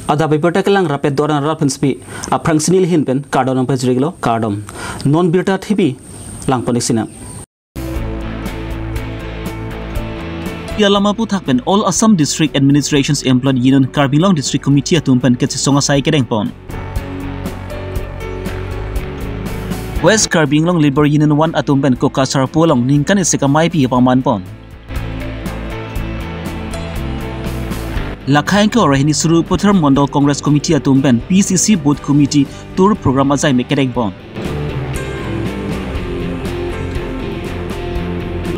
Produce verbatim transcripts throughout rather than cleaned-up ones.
Adap abirta kelang rapet doran rat pensepi aphrang sini lihin pen kardom nangpajirlo, kardom. Non birta thepi langpon-ik sinang. Alam aphuthak pen All Assam District Administrations Employees Union Karbi Anglong District Committee atum pen kachesong asai kedengpon. West Karbi Anglong Labour Union one atum pen Kokasar Pu along ningkan isi kamaipi pamanpon. Lakha ingkoi ra hini suru Puthur Mondol Congress Committee atum pen P C C Booth Committee tour program ajai me kedengpon.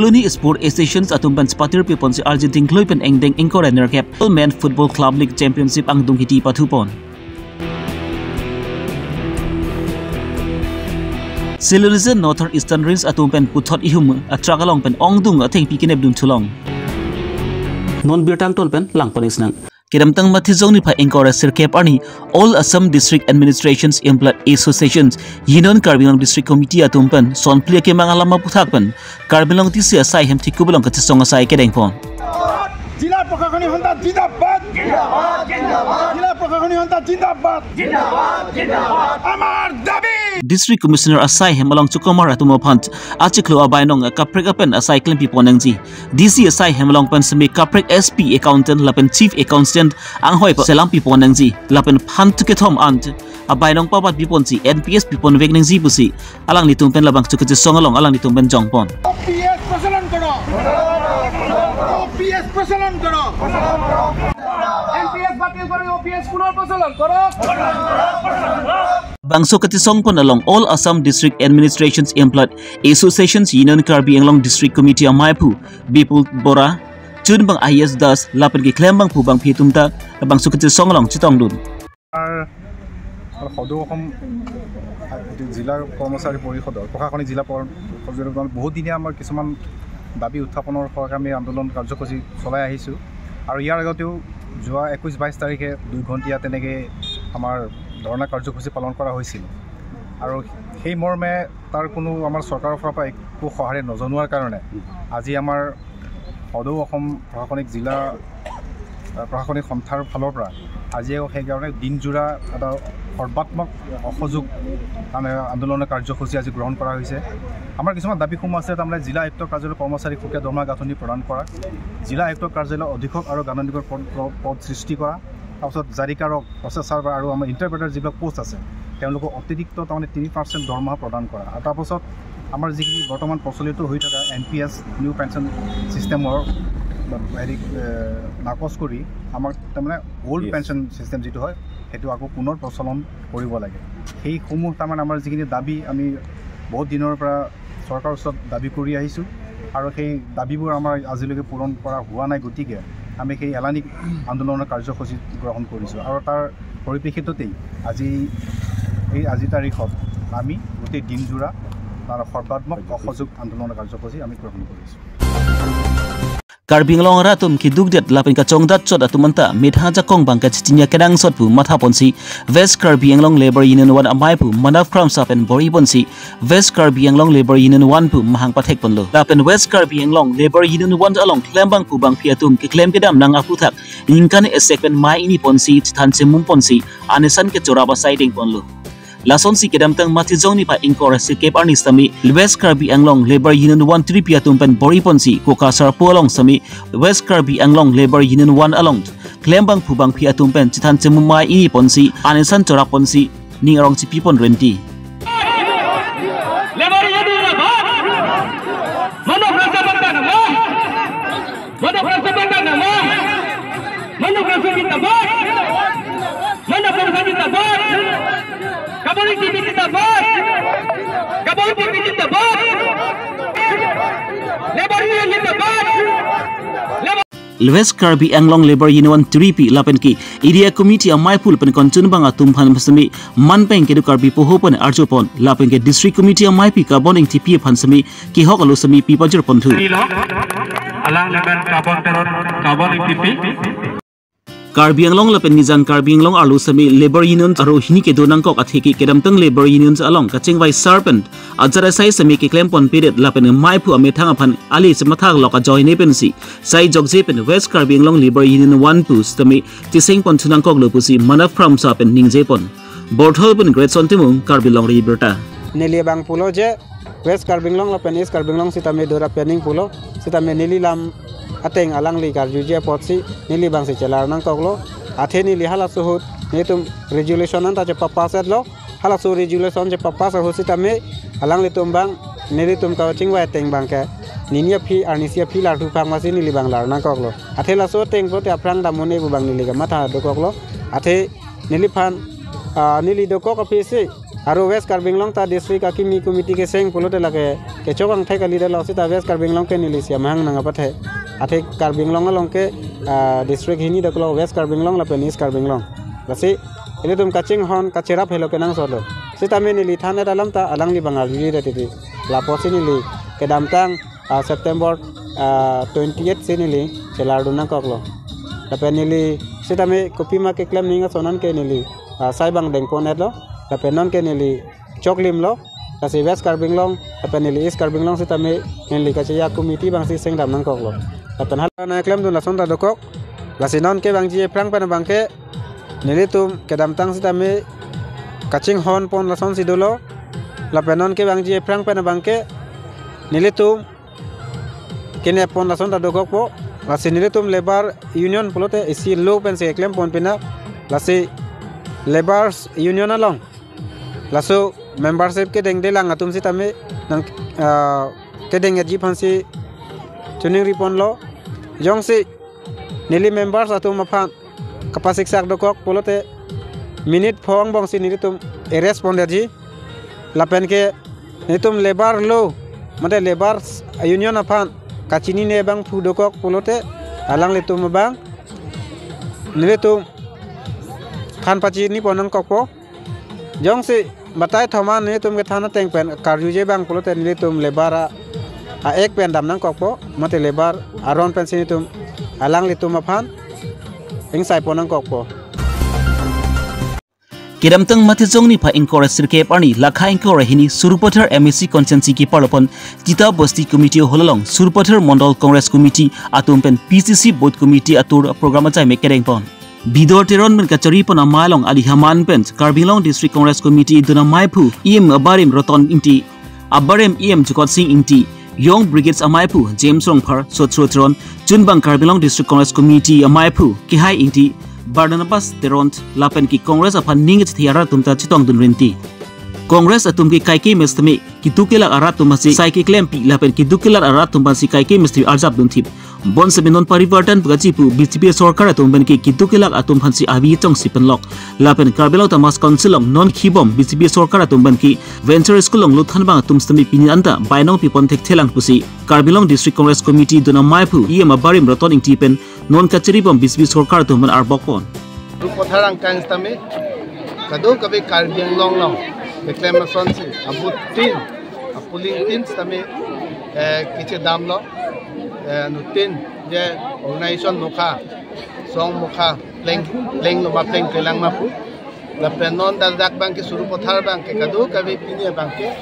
Luni Sport Associations atum pen spatir pipon si arjin tingklui pen engdeng ingkoi ra nerkep All Men Football Club League Championship angdung hiti pathupon. Silurizen Northern Eastern Range atum pen puthot ihum atrak along pen ongdung athengpi kenep dun thulong. Non birta angton pen langpon-ik sinang. Kedamtang Matijong niphai ingkoi ra sirkep arni All Assam District Administrations Employees Associations Union Karbi Anglong District Committee atum pen sonphli akemang alam aphuthak pen Karbi Anglong T C asai hem thikup along kachesong asai kedengpon. জিলা প্ৰশাসনিক সন্থা জিন্দাবাদ। জিলা প্ৰশাসনিক সন্থা জিন্দাবাদ। আমাৰ দাবী। District Commissioner asai hem along chukomar atum aphan achiklo abainong kaprek apen asai klempipon nangji. D C asai hem along pen semi kaprek S P, accountant lapen chief accountant anghoi pa selam pipon nangji. Lapen phan tu kethom ant abainong pabat pipon si N P S pipon vek nangji pusi alanglitum pen labangso kachesong along alanglitum pen jongpon. অ P S প্ৰচলন কৰক। অ P S প্ৰচলন কৰক। N P S বাতিল কৰি অ P S পুনৰ প্ৰচলন কৰক। Bangso kachesongpon along All Assam District Administrations Employees Associations Union Karbi Anglong District Committee amaiphu Bipul Bora, chunbang I A S Das lapen keklem bangphu bangphi atum ta bangso kachesong along chetongdun. আমাৰ সদৌ অসম জিলা কৰ্মচাৰী পৰিষদৰ, প্ৰশাসনিক জিলা পৰ-, পৰ্যায়ত মানে বহুত দিনীয়া আমাৰ কিছুমান দাবী উত্থাপনৰ হকে আমি আন্দোলন কাৰ্যসূচী চলাই আহিছোঁ। আৰু ইয়াৰ আগতেও যোৱা একৈছ বাইছ তাৰিখে দুই ঘণ্টীয়া তেনেকৈ আমাৰ ধৰ্ণা কাৰ্যসূচী পালন কৰা হৈছিল। আৰু সেই মৰ্মে তাৰ কোনো আমাৰ চৰকাৰৰ ফালৰ পৰা একো সঁহাৰি নজনোৱাৰ কাৰণে আজি আমাৰ সদৌ অসম প্ৰশাসনিক জিলা, আহ, প্ৰশাসনিক সন্থাৰ ফালৰ পৰা আজিও সেইকাৰণে দিনজোৰা এটা সৰ্বাত্মক অসহযোগ, মানে, আন্দোলনৰ কাৰ্যসূচী আজি গ্ৰহণ কৰা হৈছে। আমাৰ কিছুমান দাবীসমূহ আছে, তাৰমানে জিলা আয়ুক্ত কাৰ্যালয়ৰ কৰ্মচাৰীক সুকীয়া দৰমহা গাঁথনি প্ৰদান কৰা, জিলা আয়ুক্ত কাৰ্যালয়ৰ অধীক্ষক আৰু গাণনিকৰ পদ, পদ সৃষ্টি কৰা, তাৰপিছত জাৰিকাৰক, প্ৰচেচাৰ বা আৰু আমাৰ ইণ্টাৰপ্ৰেটাৰ যিবিলাক পোষ্ট আছে, তেওঁলোকক অতিৰিক্ত তাৰমানে তিনি পাৰ্চেণ্ট দৰমহা প্ৰদান কৰা। আৰু তাৰপাছত আমাৰ যিখিনি বৰ্তমান প্ৰচলিত হৈ থকা N P S new pension ছিষ্টেমৰ হেৰি, এ, নাকচ কৰি আমাৰ তাৰমানে অ'ল্ড Yes. পেঞ্চন ছিষ্টেম যিটো হয়, সেইটো আকৌ পুনৰ প্ৰচলন কৰিব লাগে। সেইসমূহ তাৰমানে আমাৰ যিখিনি দাবী আমি বহুত দিনৰ পৰা চৰকাৰৰ ওচৰত দাবী কৰি আহিছোঁ আৰু সেই দাবীবোৰ আমাৰ আজিলৈকে পূৰণ কৰা হোৱা নাই। গতিকে আমি সেই এলানি আন্দোলনৰ কাৰ্যসূচী গ্ৰহণ কৰিছোঁ আৰু তাৰ পৰিপ্ৰেক্ষিততেই আজি এই আজিৰ তাৰিখত আমি গোটেই দিনজোৰা তাৰ সৰ্বাত্মক অসহযোগ আন্দোলনৰ কাৰ্যসূচী আমি গ্ৰহণ কৰিছোঁ। Karbi Anglong arat atum kedukdet lapen kachongdat chot atum anta methang ajakong bang kachitinya kenangsot pu mathaponsi West Karbi Anglong Labour Union one amaiphu Manav Kramsa pen bor-iponsi West Karbi Anglong Labour Union one pu mahang pathekponlo. Lapen West Karbi Anglong Labour Union one along klembangphu bangphi atum keklem kedam nang aphuthak ningkan isi pen mai iniponsi chethan chemumponsi anesan kechorap asai dengponlo. Lasonsi kedamtang Matijong niphai ingkoi ra sirkep arni sitame West Karbi Anglong Labour Union one Tripi atum pen bor-iponsi Kokasar Pu along sitame West Karbi Anglong Labour Union one along klembangphu bangphi atum pen chethan chemum mai iniponsi anesan chorapponsi ning arong chipipon renti. Labour Union zindabad. Manav Kramsa Banta zindabad. Manav Kramsa Banta zindabad. Manav Kramsa zindabad. Manav Kramsa zindabad. Kabor-i T V zindabad. Kabor-i T V zindabad. Labour Union zindabad. Labour West Karbi Anglong Labour Union one Tripi lapen ke Area Committee amaiphu lapen konchunbang atum aphan sitame manpeng kedo Karbi poho pen arjupon lapen ke District Committee amaipi Kabon Engtipi aphan sitame kehok alo sitame pipajirponthu. Nilo, alang lemen Kabon Teron, Kabon Engtipi. Karbi Anglong lapen Nijang Karbi Anglong arlo sitame labour union aro hini kedo nangkok atheke kedamtang labour union along kachingvai sar pen ajar asai sitame keklem ponpedet lapen maiphu amethang aphan ale chematha lok ajoine pensi sai jokje pen West Karbi Anglong Labour Union one pu sitame chiseng pon thu nangkoklo pusi Manav Kramsa pen ningje pon. Borthol pen Greatson Timung, Karbi Longri Birta. Neli abang pulo je West Karbi Anglong lapen East Karbi Anglong sitame dora pening pulo, sitame neli lam ateng alangli karjuje apotsi neli abangsi chelar nangkoklo. Athe neli halaso ahut nelitum resolution anta chepapass etlo. Halaso resolution chepapass ahut sitame alanglitum abang nelitum kachingvai ateng abangke nini aphi arnisi aphi larthu phang masi neli abang lar nangkoklo. Athe laso ateng pulote aphrang dam un-e pu abang neli kamatha dokoklo. Athe neliphan, ah, neli dokok aphisi aro West Karbi Anglong ta district akimi committee keseng pulote lake kechok angthek kali detlo sita West Karbi Anglong ke neli siam hang nang apathe. Athe Karbi Anglong along ke, ah, district hini doklo, West Karbi Anglong lapen East Karbi Anglong. Lasi ilitum kachinghon kacherap helo kenangsot lo. Sitame neli than-et alam ta alangli abang arjuje titi. Lapusi neli kedamtang, ah, September, ah, twenty-eight si neli chelar dun nangkoklo. Lapen neli sitame kopima keklem ning ason an ke neli, ah, sai abang dengpon etlo. Lapen non ke neli choklimlo. Lasi West Karbi Anglong lapen neli East Karbi Anglong sitame neli kacheya committee abangsi sengdam nangkoklo. Lapen hala nangklemdun lason ta dokok. Lasi non kevangji aphrang pen abangke nelitum kedamtang sitame kachinghon pon lasonsi dolo. Lapen non kevangji aphrang pen abangke nelitum kenep pon lason ta dokokpo. Lasi nelitum labour union pulote isi lo pensi keklem pon pina. Lasi labour union along laso membership kedengdelang atum sitame nang, ah, kedeng etji aphansi choningri ponlo. Jongsi neli members atum aphan kapasiksak dokok pulote minute pho angbongsi nelitum arrest pondetji. Lapen ke nelitum labour lo mate labour union aphan kachinine abang phu dokok pulote alanglitum abang nelitum than pachini pon nangkokpo. Jongsi batai thoma nelitum kethan ateng pen karjuje abang pulote nelitum labour a, a-ek pen dam nangkokpo, mate labour aron pensi nelitum alanglitum aphan ingsai pon nangkokpo. Kedamtang Matijong niphai ingkoi ra sirkep arni lakha ingkoi ra hini Sarupathar M A C constituency keparlo pon Tita Bosti Committee hall along Sarupathar Mondol Congress Committee atum pen P C C Booth Committee atur program achaime kedeng pon. Bidor Teron pen kachari pon amei along ali haman pen Karbi Anglong District Congress Committee dun ameiphu E M abarim Roton Ingti, abarem E M Jukot Sing Ingti, Young Brigades ameiphu James Rongphar, Sotro Teron, chunbang Karbi Anglong District Congress Committee ameiphu Kehai Ingti, Barnabas Teron, lapen ke Congress aphan ning kachethi arat atum ta chetongdun rinti. Congress atum ke kaike mestame keduk kelak arat atum aphansi sai keklempi lapen keduk kelak arat atum aphansi kaike mesti arjap dunthip. Bonsitame non parivartan pu kachipu B J P sorkar atum pen ke keduk kelak atum aphansi avi chongsi penlok. Lapen Karbi Anglong Autonomous Council along non khibom B J P sorkar atum pen ke Venture School along lothan abang atum sitame pini anta bainong pipon thekthelang pusi Karbi Anglong District Congress Committee dun ameiphu E M abarim Roton Ingti pen non kachari bom B J P sorkar atum pen arbok pon. Sarupathar angkang sitame kadokave Karbi Anglong along keklem asonsi abooth tin, apolling tin sitame, eh, kachedamlo, eh, anuttin je organization mokha, song mokha, pleng, plenglo ma plengplelang ma pu. Lapen non dak dak abangke Sarupathar abangke kadokave pini abangke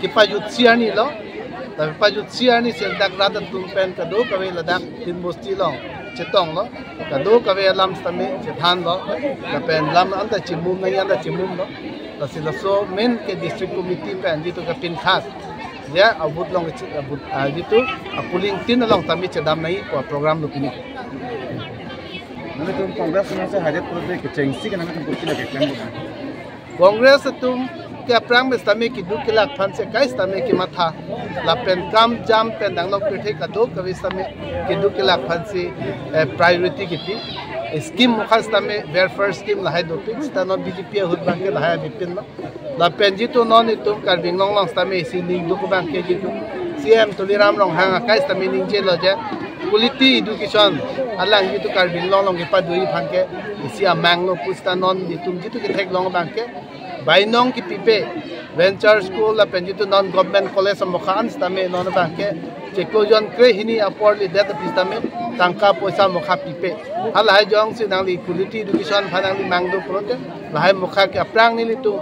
kepajutsi arni lo. Tapi pajutsi arni si dak rat atum pen kadokave ladak tin bosti along chetonglo. Kadokave alam sitame chethanlo. Lapen lam anta chimum nangji anta chimumlo. Lasi laso main ke district committee pen jitu kepinkhas, ya, abooth along kechi-, abooth, ah, jitu apolling tin along sitame chedam nangji pu program lo pini. Nangtum Congress nangsi hadet pulote kechengsi ke nangtum pulote keklem. Congress atum ke aphrang me sitame keduk kelak aphansi kai sitame kematha. Lapen kam jam pen danglok pirthe kadokave sitame keduk kelak aphansi, eh, priority kipi. Scheme mokha sitame welfare scheme lahai dopik, sita non B J P ahut abangke lahai abipinlo. Lapen jitu non itum Karbi Anglong along sitame isi ning duk abangke jitu C M Tuliram Ronghang akai sitame ningjelo je quality education alang jitu Karbi Anglong along kepadoji aphan ke isi amanglo pu sita non itum jitu ketheklong abangke bainong kepipe Venture School lapen jitu non government college amokha an sitame non abangke chiklo jon krehini apor lidet api sitame tangka poisa mokha pipe. Halahai jongsi nangli quality education aphan nangli mangdo pulote, lahai mokha ke aphrang nelitum,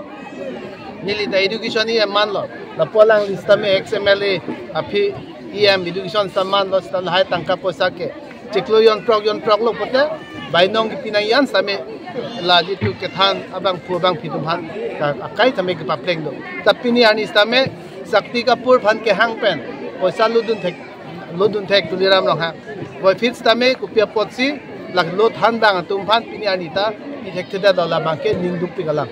neli ta education E M manlo. Lapu alangli sitame ex M L A aphi E M education sitame manlo, sita lahai tangka poisa ke chiklo jon throk jon throk lo pote, bainong kipi nangji an sitame la jitu kethan abangphu abangphi atum aphan ka akai sitame kepapleng do. Ta pini arni sitame Shakti Kapoor aphan kehang pen poisa lodun thek, lodun thek Tuliram Ronghang. Boy feet sitame kopi apotsi lak lothan abang atum aphan pini arni ta pi thekthedet lo, labang ke ning dukpik alam.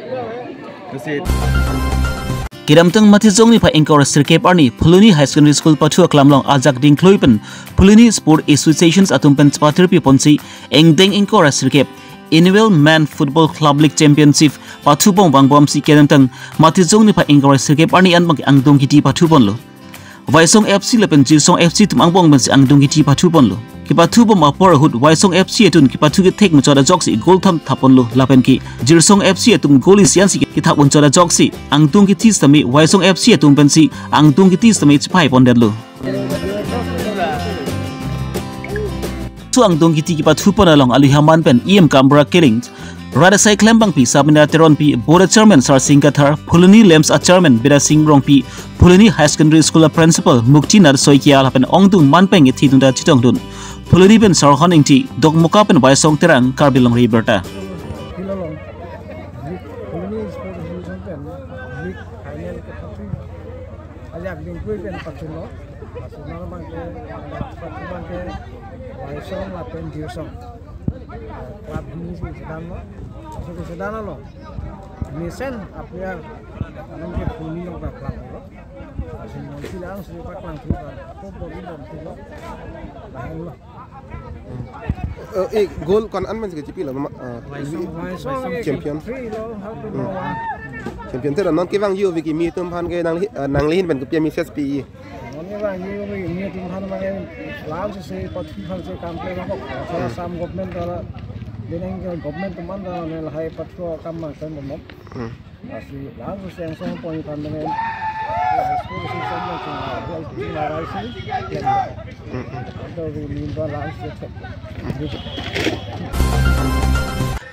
Kedamtang Matijong niphai ingkoi ra sirkep arni Phuloni High Secondary School pathu aklam along ajak dingklui pen Phuloni Sport Associations atum pen chepatirpi ponsi ingdeng ingkoi ra sirkep Annual Men Football Club League Championship pathubom vangbomsi kedamtang Matijong niphai ingkoi ra sirkep arni an abang angdung kiti pathu ponlo. Waisong F C lapen Jirsong F C atum angbong pensi angdung kiti pathu ponlo. Kepathubom apor ahut Waisong F C atum kepathu kethek muchot ajoksi goal kethom thap ponlo lapen ke Jirsong F C atum goal isi ansi kethap muchot ajoksi angdung kiti sitame Waisong F C atum pensi angdung kiti sitame chepai pondetlo. Laso angdung kiti kepathu pon along aluhi aman pen E M Kamra Killing, rat asai klembangpi Sabina Teronpi, Board Chairman Sarsing Kathar, Phuloni LAMPS a Chairman Bidya Sing Rongpi, Phuloni High Secondary School a Principal Muktinath Saikia lapen ongdung man pen kethe atum ta chetongdun. Phuloni pen Sarhon Ingti, Dokmoka pen Waisong Terang, Karbi Longri Abirta. Phuloni Sports Association pen league final kepathu ajak dingklui pen pathulo. Laso abang ke, pathu abang ke Waisong lapen Jirsong. Club hini si sedang lo. Laso kesedan lo. Mesen a player anam ke Phuloni along ta club lo. Laso non si lang si paklang thu kan. Ako bori bom thu lo. Lahen lo. Eh, eh, goal ko-an an pen si kachipilo, ma, eh, Waisong, Waisong champion. Three lo, how to know one. Champion te non kevangji ove kimi atum aphan ke nangli, eh, nanglihin pen kopi a message pi? Non kevangji ove kimi atum aphan mane laso si pathu aphan si kam klemkok. Assam government ta la, benang ke government atum an ta la lahai pathu akam ma klem bom. Hmm. Lasi laso si angsong pon aphan mane, laso si angsong pon aphan mane, laso si, laso si,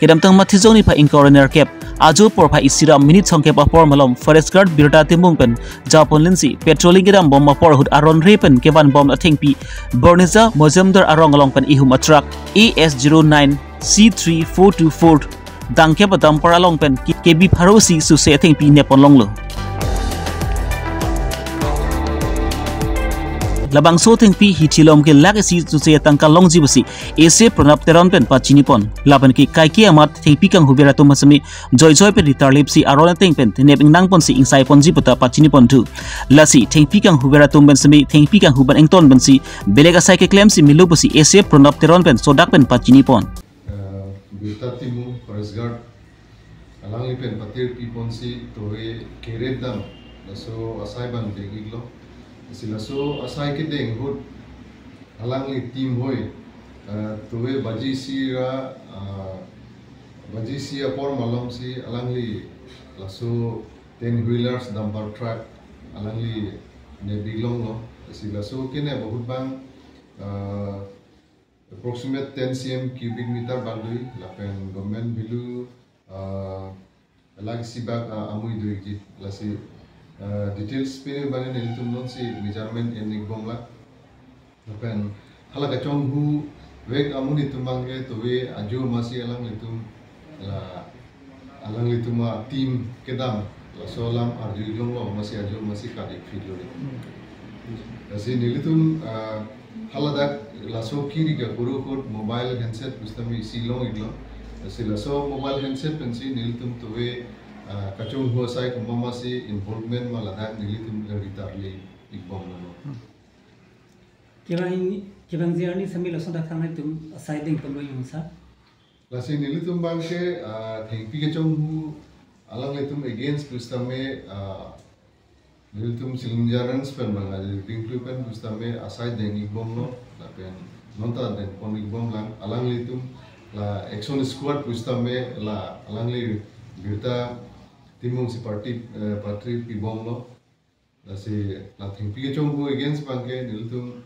Kedamtang Matijong niphai ingkoi ra nerkep, ajo porphai isi ra minute songkep apor malom Forest Guard Birta Timung pen japonlinsi patrolling kedam bom apor ahut aron re pen kevan bom athengpi Bornija Mojumdar arong along pen ihum a truck A S zero nine C three four two four dangkep adumper along pen ke-, kebi pharo isi suse athengpi nep pon longlo. Labangso athengpi hithi malom ke lakh isi suse atangka longji pusi A C Pranab Teron pen pachini pon. Lapen ke kaike amat thengpi kanghuver atum asami joijoi pen ritarlip si aron ateng pen thenep ingnang ponsi ingsai ponji puta pachini ponthu. Lasi thengpi kanghuver atum pen semi thengpi kanghu abang ington pensi belek asai keklem si melo pusi A C Pranab Teron pen sodak pen pachini pon. Eh, Birta Timung, Forest Guard, alangli pen patirpi ponsi tove keret dam laso asai abang deng-iklo. Si laso asai kedeng ahut alangli team hoi, eh, tove baji isi ra, eh, baji isi apor malom si alangli laso ten wheelers dumper truck alangli nep-ik longlo. Si laso kenep ahut abang, eh, approximate ten C M cubic meter abang do, lapen government value, ah, lakh isi bak, ah, amui do-ikji. Lasi, ah, details pen abang nelitum non si measurement en-ik bomlang. Lapen hala kachonghu vek amonit atum abang ke tove ajo masi alanglitum la alanglitum a team kedam laso alam arju-ik longlo, masi ajo masi kat-ik phitlo. Lasi nelitum, ah, haladak laso kiri ke kuru kut mobile handset pusitame isi long-iklo. Lasi laso mobile handset pensi nelitum tove, ah, kachonghu asai komat masi involvement ma ladak nelitum ritarli-ik bomlo. Kevang, kevangji arni sami laso dak thangnat atum asai deng ponlo yungsa. Lasi nelitum abang ke, ah, thengpi kachonghu alanglitum against pusitame, ah, nelitum Silimjai Range pen abang, ah, dingklui pen pusitame asai deng-ik bomlo, lapen nonta deng pon-ik bomlang, alanglitum la action squad pusitame la alangli Birta Timung si party, eh, patirpi bomlo. Lasi la thengpi kachonghu against abang ke nelitum,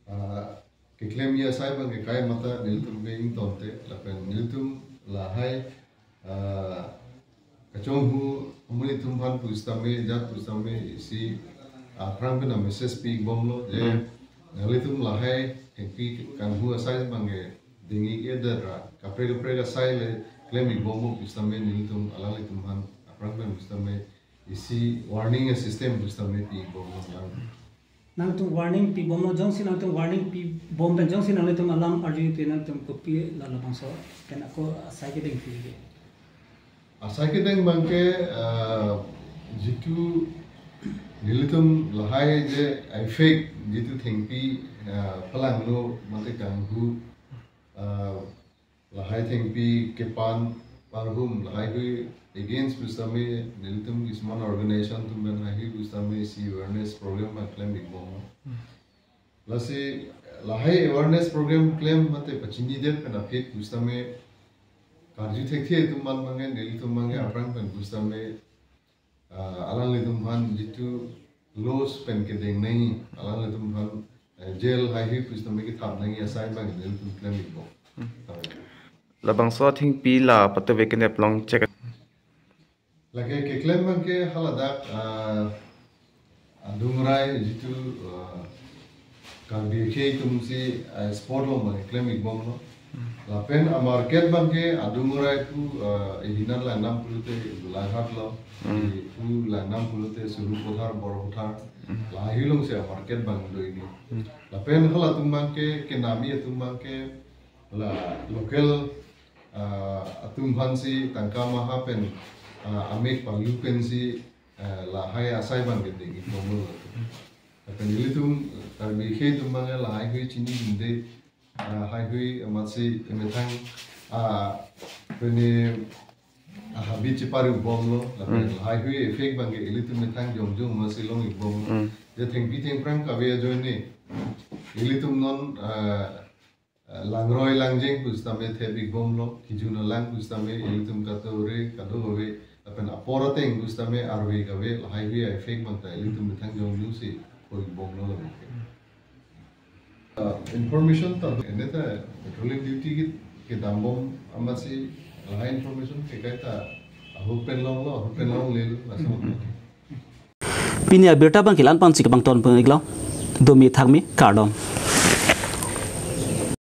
ah, keklemji asai abang ke kai mata nelitum ke ingtonte, lapen nelitum lahai, ah, kachonghu amonit atum aphan pusitame, jat pusitame isi aphrang pen message pi bomlo je, Hmm. nanglitum lahai thengpi kanghu asai abang ke dingji ke dera, kaprek kaprek asai le klem bomlo pusitame nelitum alanglitum aphan aphrang pen pusitame isi warning system pusitame pi bomlo lang. Nangtum warning pi bomlo, jongsi nangtum warning pi bom pen jongsi nanglitum alam arju te nangtum kopi la labangso pen ako asai kedeng pi ke. Asai kedeng abang ke, ah, jitu nelitum lahai je effect jitu thengpi, ah, palanglo mate kanghu, ah, lahai thengpi kepan parhum lahai hui against pusitame nelitum kisuman organization atum pen lahai hui pusitame isi awareness program abang klem bomlo. Hmm. Lasi lahai awareness program klem mate pachinidet pen aphi pusitame karju thekthe atum abang ke nelitum abang ke Hmm. aphrang pen pusitame, ah, alanglitum aphan jitu laws pen kedeng nangji, alanglitum aphan, eh, jail lahai hui pusitame kethap nangji asai abang nelitum klem bomlo. Hmm. Tahu. Labangso athengpi la patove kenep long chek. Lake keklem abang ke haladak, ah, adung rai jitu, ah, Karbi akhei atum si, ah, spot along abang klem bomlo. Hmm. Lapen amarket abang ke adung rai pu, ah, ihinan Langnam pulote Golaghat lo, Hmm. i pu Langnam pulote Sarupathar, Borapathar, Hmm. lahai along si amarket abang do ini. Hmm. Lapen halatum abang ke kenamji atum abang ke la local, ah, atum aphan si tangka maha pen, ah, amek palu pen si, ah, lahai asai abang kedeng bomlo. Lapen ilitum Karbi akhei atum abang lahai hui chinidunde, ah, lahai hui amatsi emethang, ah, pene, ah, habit cheparu bomlo, lapen Hmm. lahai hui effect abang ke ilitum methang jongjong amatsi long bomlo. Hmm. Je thengpi thengphrang kave ajoine ilitum non, ah, ah, langroi langjeng pusitame thep bomlo, kijun alang pusitame ilitum kato-re kadokave, lapen apor ateng pusitame arve kave, lahai hui effect abang ta ilitum methang jongjong si hoi bomlo labang ke. Ah, information ta, ene ta patrolling duty ke, kedam bom amatsi lahai information ke kaita ahok pen longlo, ahok pen longlelo, laso. Pini abirta abang ke la-an pen si kepangton pon-iklo. Domi thakmi kardom.